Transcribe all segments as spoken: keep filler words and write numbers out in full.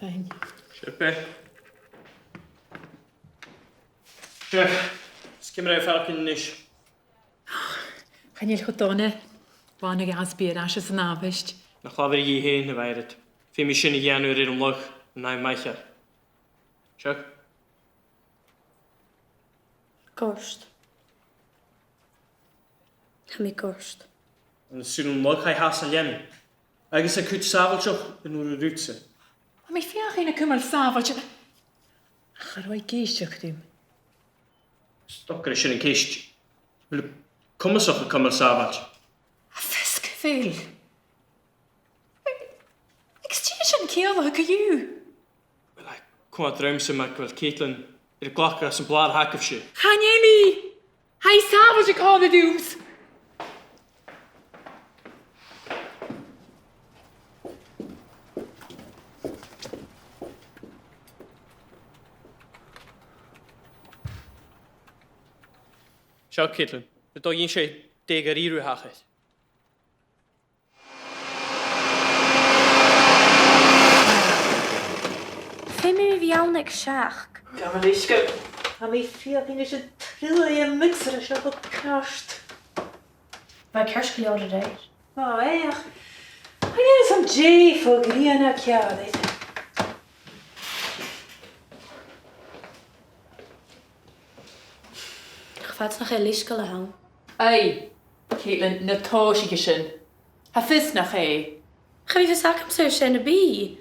Fine. Seo e. Seo. Is ciamar a tha am faireachdainn a-nis? Chan eil cho dona. Bha na gas biadh air ais san àbhaist. Nach labhair thu fhèin, a Mhairead. Feumaidh mi sin a dhèanamh air an lagh an ath mhadainn. Seo. Goirt. Tha mi goirt. An saoil an lagh a tha a' fàs an leanabh? Agus a' chuid sàbhailteachd an urra riutsa. Tha mi a' feuchainn a chumail sàbhailte. Ach cha robh i ag èisteachd rium. 'S dòcha gur e sin an ceist. A bheil thu comasach a' cumail sàbhailte? Tha fios gu bheil. Agus dè tha sin a' ciallachadh co-dhiù? Uill, tha e a' coimhead riumsa mar gu bheil Caitlin air a ghlacadh às an blàr a th' agaibhse. Chan eil i! Tha i sàbhailte còmhla riumsa! Seo, Caitlin, bidh dòigh innse dè gur iarraidh a th' agad. Feumaidh mi bhith ann aig seachd. Gabh mo leisgeul. Tha mi a' feuchainn ris an truaighe mixer seo a chur ceart. Bha e ceart gu leòr a-raoir. Ò, ach chan eil fhios agam dè fo ghrian a tha ceàrr air. Ach fhad 's nach e leisgeul a th' ann. Aidh, Caitlin, na tòisichean sin. Tha fios nach e. Chan eil fhios agamsa air sin sam bith.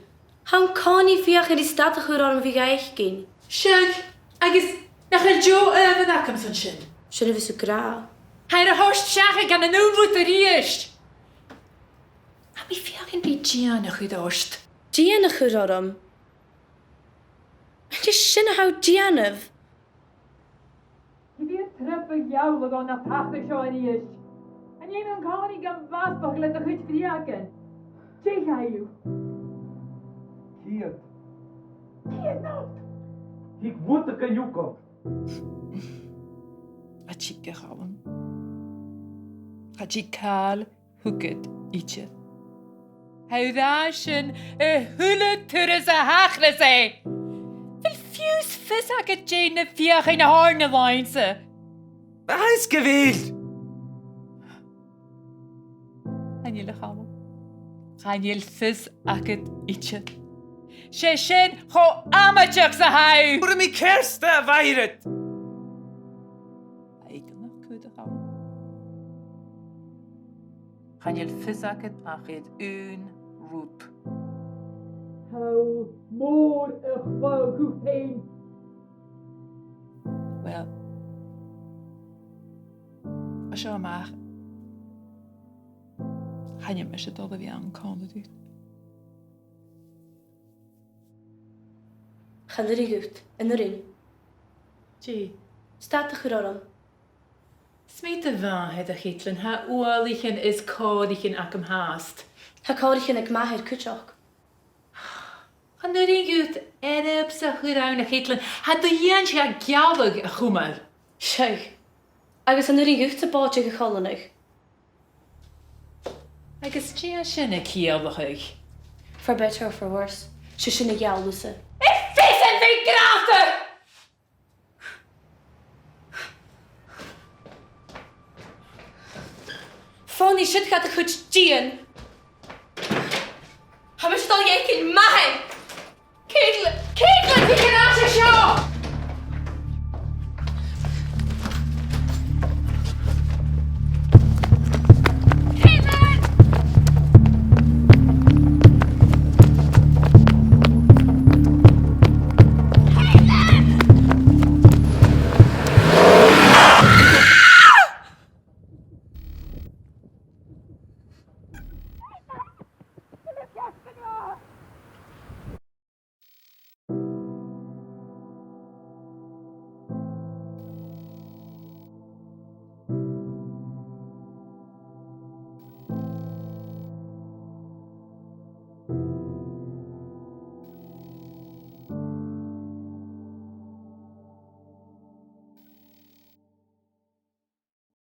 Tha an-còmhnaidh a' feuchainn ri stad a chur orm a bhith ga fhaicinn. Seadh, agus nach eil deagh ùidh agamsa an sin? Sin a bhios tu ag ràdh. Tha e air a thoirt seachad gun an aon rud a-rithist. Tha mi a' feuchainn ri dìon a chur ort. Dìon a chur orm? An e sin a tha thu a' dèanamh? Cò mheud trup a gheall thu dhomh na thachair seo a-rithist? An e an-còmhnaidh gam mheasbachadh le do chuid bhreugan? Dè chaidh thu? Ceud. Ceud not? Thig rudeigin thugam. Tha tig, a Chaluim. Tha tig càil thugad idir. Tha thu ag ràdh sin a h-uile turas a thachras e. A bheil fiù 's fios agad dè na feuchainn a th' oirnn a-nis? Tha fios gu bheil. Chan eil, a Chaluim. Chan eil fios agad idir. 'S e sin cho amaideach 's a tha thu. Fhuair mi ceart, a Mhairead. Tha e gu math ceart, a Chaluim. Chan eil fios agad ach air aon rud. Tha thu mòr a' cladhach dhut fhèin. Uill, an seo a-mach. Chan eil mise dol a bhith ann còmhla riut. Chan urrainn dhut, an urrainn? Dè? Stad a chur orm. 'S mi do mhàthair, a Chaitlin, tha uallaichean is còraichean agam fhathast. Tha còraichean aig m' athair cuideachd. Chan urrainn dhut earbsa a chur ann, a Chaitlin. Tha do dhìon-sa-gealladh a chumail. Seadh. Agus chan urrainn dhutsa bòideag a choileanadh. Agus dè tha sin a' ciallachadh? For better or for worse. 'S e sin a gheall thusa. Is fios agam gu bheil gràdh! Fòghnaidh siud gad chuid dìon. Tha mise a' dol a dh'fhaicinn m' athair!